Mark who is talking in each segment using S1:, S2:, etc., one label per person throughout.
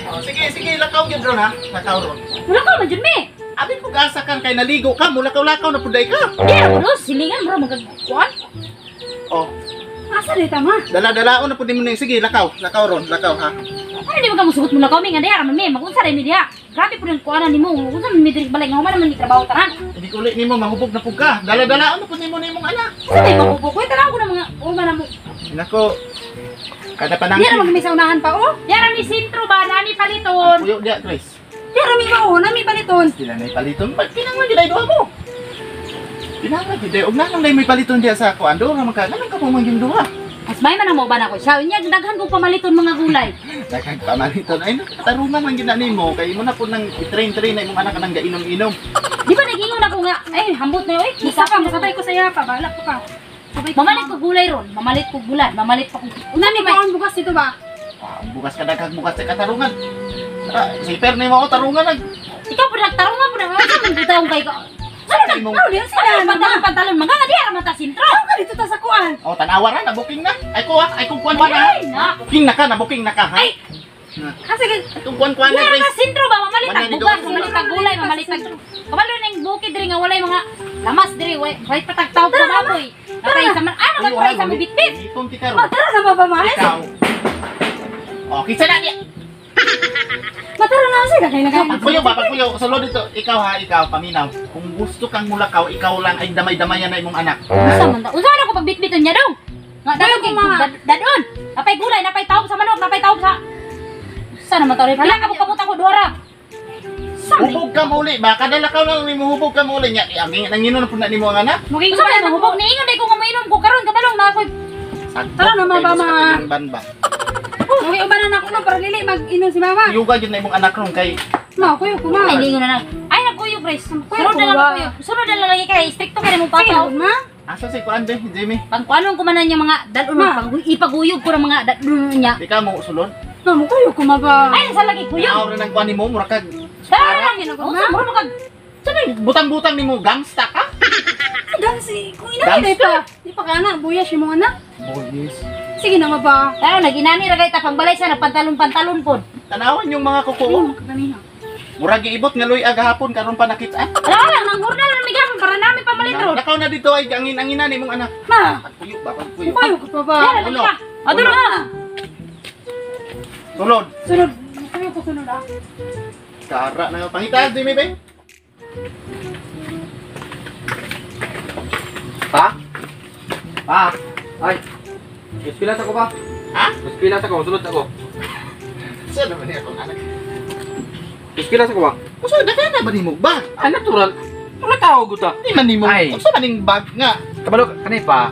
S1: Oh, sige, sige, lakaw gyud ron ha. Lakaw ron.
S2: Mulakaw man jud mi.
S1: Abi ko gasa kan kay naligo ka, mulakaw-lakaw na puday ka.
S2: Di ra ko silingan bro magkuan.
S1: Oh,
S3: Asa di ta ma?
S1: dala-dalaon na pud nimo ni. Sige, lakaw, lakaw ron, lakaw ha.
S2: Ano di ba ka musugot mulakaw mi nga diha ra man mi, magunsa ra mi diha. Grabe pud ang kuanan nimo. Unsa man mi diri balay nga human man ni trabaho tanan.
S1: Hindi ko ulit nimo mahubog na pud ka. Dala-dalaon na pud nimo nimong anak.
S2: Unsa may magubo ko tanaw ko na mga uma na mo.
S1: Nako. Kada
S3: Di ra
S1: panangkin.
S3: man mi sa unahan pa oh.
S2: Diha ra mi sentro ba nami paliton.
S1: Puyo diya, Chris.
S3: Di ra mi mao, nami paliton.
S1: Sila na paliton. Ba't pinanglan gid ay duha mo? Pinanglan gid ay. Ug nanong day may paliton diya sa ako. Ando ra man ka. Nanong ka mo man yung duha?
S2: Mas may man ang mo ba na ko siya. Unya daghan kong pamaliton mga gulay.
S1: Daghang pamaliton. Ay, nakatarungan man gid na nimo kay imo na pud nang i-train-train na imong anak nang gainom-inom.
S2: Di ba nag-ingon ako nga ay hambot na oy.
S3: Basta pa, masabay ko sa iya pa, balak ko pa. Sabay ko.
S2: Mamalit ko gulay ron, mamalit ko bulan, mamalit pa ko.
S3: Una mi kaon bugas dito ba?
S1: Ah, bukas ka daghang bukas sa katarungan. Ah, siper nimo ako tarungan nag.
S2: Ikaw po nagtarungan po na unsa man bitaw kay ka. Ano nag
S1: Imong-
S3: Ano di sila
S2: Ano
S3: na ma?
S2: pantalon pantalon mga nga diha ra man ta sentro.
S3: Ka dito ta sa kuan.
S1: Oh, tanawa ra na booking na. Ay ko ah, ay kung kuan na.
S2: Ay na.
S1: Booking na ka, na booking na ka ha.
S2: Ay!
S3: Asa gid
S1: Ay kung kuan kuan na
S2: Diha ra
S1: Grace.
S2: ka sentro ba mamalit
S1: Wala
S2: ang
S1: ni
S2: bugas,
S1: doon.
S2: mamalit ang gulay, mamalit ang kabalo ning bukid diri nga walay mga lamas diri, way way patagtaw sa baboy. Napay sa man, ano
S1: Uy,
S2: ba sa mo bitbit?
S1: Itong ti karon.
S3: Ma, tara na ba ba ma?
S1: Ikaw. Oh, kinsa na niya?
S3: Matara na sila kay nagay.
S1: Pagpuyo ba, pagpuyo. Sulod dito. Ikaw ha, ikaw, paminaw. Kung gusto kang mulakaw, ikaw lang ay damay-damayan na imong anak.
S2: Unsa man ta? Unsa man ako pagbitbiton niya dong? Nga dadon
S3: ko, ma.
S2: dadon. Napay gulay, napay tawag sa manok, napay tawag sa Sa naman ta pila ka kamot ako duha ra. Sa man.
S1: Hubog ka muli ba? Kadala ka lang nimo hubog ka muli nya. Ang nanginon na pud na nimo ang anak.
S3: Maging
S2: Unsa man hubog ni ingon day ko nga moinom ko karon kabalong na ako'y
S3: Tara na, ma, ba, ma.
S1: Ban ba?
S3: Okay, ubanan ako no para dili mag-inom si mama.
S1: Yuga gyud na imong anak ron kay
S3: Ma, kuyo ko ma.
S2: Ay, lingon na lang. Ay, nagkuyo, Grace. Sunod na lang
S3: ba?
S2: kuyo. Sunod na lang lagi kay stricto kay mong
S3: Sige,
S2: papa.
S3: ma.
S1: asa si kuan be, Jimmy?
S2: Pangkuanon ko man na niya mga dalon,
S3: Ma.
S2: pag ipaguyog ko ng mga dalon niya.
S1: Di ka mo sulod.
S3: Ma, mo kuyo ko ma ba.
S2: Ay, nasa lagi kuyo.
S1: Aw ra nang kuan nimo mura kag
S2: Tara lang
S3: Ano ko,
S2: yun.
S3: ma?
S2: Unsa mo kag
S1: butang-butang nimo gangsta ka.
S3: Dagang si kung ina di pa. Di pa kana buya si mo anak.
S1: Boys.
S3: Sige na ma ba.
S2: Tara naginani ra kay ta pangbalay siya nagpantalon-pantalon pod.
S1: Tanawan yung mga kuko.
S3: Oh, kanina.
S1: Mura giibot nga luy agahapon karon pa nakita.
S2: Wala lang nang hurna lang migapon para nami pamalit ron.
S1: Nakaw na dito ay angin-anginan nimong anak.
S3: Ma,
S1: Pagpuyo ba pagpuyo.
S3: kuyo ko pa ba.
S2: Tara lagi
S1: Uno.
S2: ka. Ato na.
S1: Sulod.
S3: Sunod, kuyo ko sunod ah.
S1: Kara na pangita Jimmy be.
S4: Pa? Pa? Ay. Eskwela sa ko pa?
S1: Ha?
S4: Eskwela sa ko, sulod ako.
S1: Sa naman niya akong anak.
S4: Eskwela sa ko ba?
S1: Usa daghan na ba nimo bag?
S4: Ay, natural. Wala tao guta.
S1: Di man nimo.
S4: Ay.
S1: Usa man ning bag nga.
S4: Kabalo kani pa.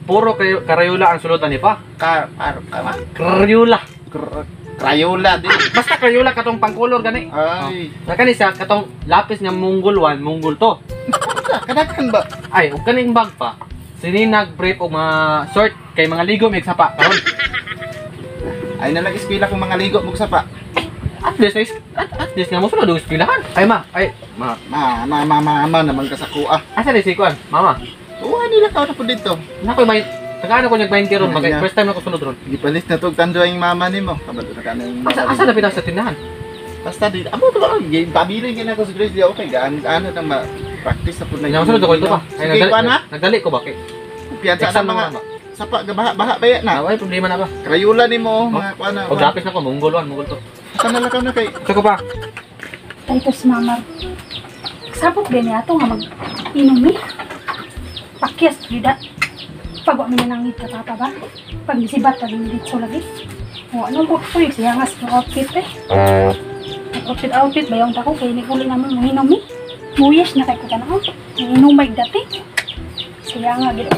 S4: Puro karayula ang sulutan ni pa.
S1: Ka par ka ma?
S4: Karayula.
S1: Crayola di.
S4: Basta karayula katong pangkolor gani.
S1: Ay.
S4: Na kani siya katong lapis nga Mongol 1, Mongol 2.
S1: Kadaghan ba?
S4: Ay, ug kaning bag pa. Sininag brief og mga short kay mga ligo mig sapa karon.
S1: Ay na lang eskwela kung mga ligo mug sapa.
S4: At least at least nga mo sulod og eskwelahan. Ay ma, ay ma.
S1: Ma ma ma ma, ma naman ka sa kuha.
S4: Asa ni si kuan? Mama.
S1: Kuha nila ka na po dito.
S4: Nako may Tagaano ko nag 20 ron,
S1: Ay,
S4: bagay
S1: na.
S4: first time na ko sulod ron.
S1: Gipalit na tog tanjo ang mama nimo. Kabalo na ka na yung
S4: Asa
S1: mama
S4: asa
S1: nimo.
S4: na sa tindahan?
S1: Basta di amo to ba pabilin kay na ko sa Grace di okay gaan ano nang ma practice na pud na.
S4: Ay, sulod ako ito pa. Ay,
S1: Sige
S4: nagdali,
S1: kuan ha.
S4: nagdali ko ba kay?
S1: Piyansa na
S4: Exam
S1: mga
S4: na ba?
S1: sapa gabaha baha ba na.
S4: Ah, ay problema na ba?
S1: Crayola nimo mga kuan na.
S4: Og lapis na ko Mongol 1, Mongol 2.
S1: Asa na lakaw na kay
S4: Sa ko pa.
S3: Titus mama. Sabot din niya ato nga mag inom eh. Pakyas gida. Pag wa man nangit ka papa ba? Pag misibat pag dito lagi. O ano ko ko siya nga sa outfit eh. Outfit outfit bayaw ta ko kay ni uli naman mo inom eh. Muyas na kay ko tan-aw. Inom may dati. Siya nga gid.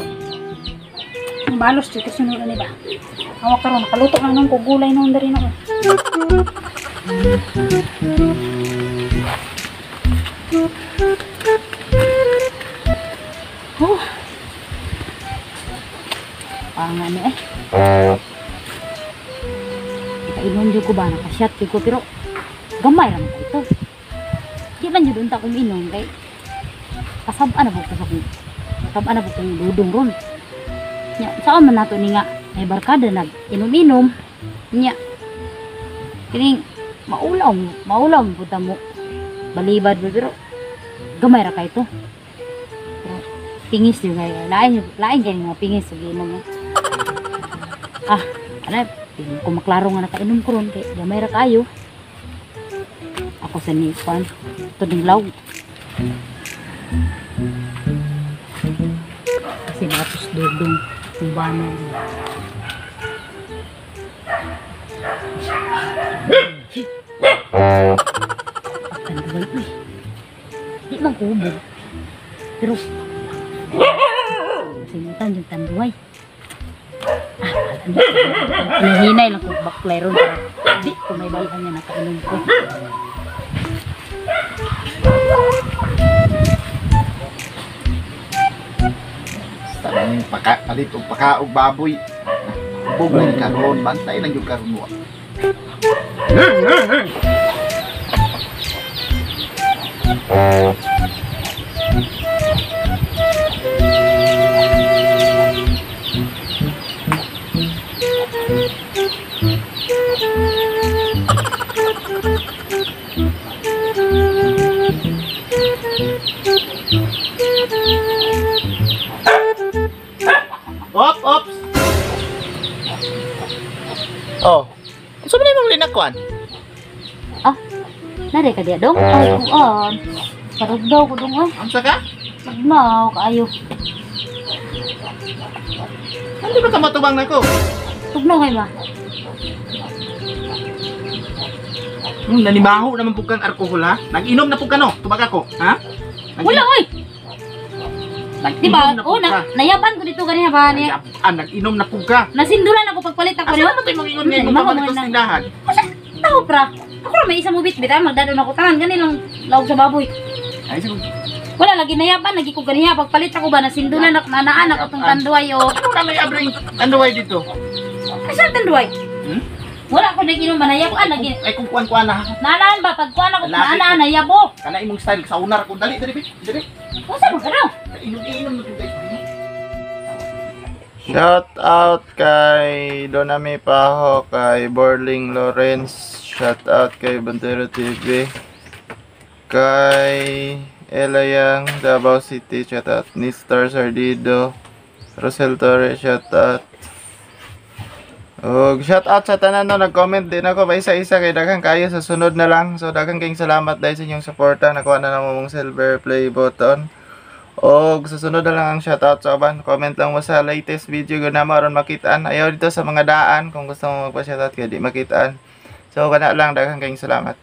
S3: Ang balos dito sunod ni ba. Awa karon nakaluto na nung ko gulay nung diri na.
S2: Oh. Panga ni eh. Kainon jud ko ba nakashot jud ko pero gamay ra man kay ito. Di man jud unta kong inom kay pasab-an na po ko sa kong pasab-an na po kong dudong ron. Nya, saan man nato ni nga may barkada nag inom-inom. Nya. Kining Maulaw, maulaw punta mo. Balibad mo pero gamay ra kay to. Pero pingis yun kayo. Lain, lain kayo mga pingis sa giinom. Ah, ano, tingin ko maklaro nga nakainom ko ron kay gamay ra kayo. Ako sa ni kwan, tuding law. Kasi natos dudong kumbano. Tanduay, uy. Di man kubog. Pero singutan yung tanduay. Ah, hinihinay lang kung baklay ron. Di ko may bayan niya nakainom ko.
S1: Tanang pakapalit og pakaog baboy. Hubog na ni karon, bantay lang yung karon mo. Op, ops. Oh. Unsa man imong linakwan?
S2: Ah, nari ka diya dong? Ay, kuan. Parugdaw ko dong ay.
S1: Unsa ka?
S2: Tugnaw kaayo.
S1: Ano ba ka matubang nako?
S2: Tugnaw kay ma.
S1: Nanimaho naman pug kang alkohol ha. Nag-inom na pug ka no. Tubag ako, ha?
S2: Wala oy. Di ba?
S1: Nag-inom na
S2: Oh,
S1: pug ka.
S2: na, nayaban ko dito ganina ba niya.
S1: Ah, nag-inom na pug ka.
S2: Nasindulan ako pagpalit ako
S1: Asa
S2: niyo.
S1: naman tayo mangingon ngayon kung
S2: Nanimaho
S1: paano
S2: man
S1: ito sa
S2: na.
S1: tindahan?
S2: Tao pra. Ako ra may isa mo bitbit ah, magdadon ako tanan gani lang lawog sa baboy.
S1: Ay, sige.
S2: Wala lagi nayaban lagi ko ganiya pagpalit ako ba nasindulan ako nanaan ako tong tanduay oh.
S1: Ano na may abring tanduay dito?
S2: Asa tanduay?
S1: Hmm?
S2: Wala ko nag-inom ba nayaban lagi.
S1: Ay, kung kuan-kuan na.
S2: Nanaan ba pagkuan ako
S1: Lalaki
S2: nanaan nayabo.
S1: Kana imong style sa unar ko dali dali bitch. Dali.
S2: Unsa man ka
S1: Inom-inom na pug kayo.
S5: Shout out kay Donami Paho, kay Borling Lawrence, shout out kay Bantero TV, kay Elayang Davao City, shout out Nistar Sardido, Rosel Torres, shout out. Og shout out sa tanan no nag-comment din ako pa isa-isa kay daghang kayo sa sunod na lang. So daghang kayong salamat dahil sa inyong suporta. Nakuha na namo mong silver play button. Og sa sunod na lang ang shoutout sa uban. Comment lang mo sa latest video ko na aron makitaan. Ayaw dito sa mga daan kung gusto mo magpa-shoutout kay di makitaan. So kana lang, daghang kayong salamat.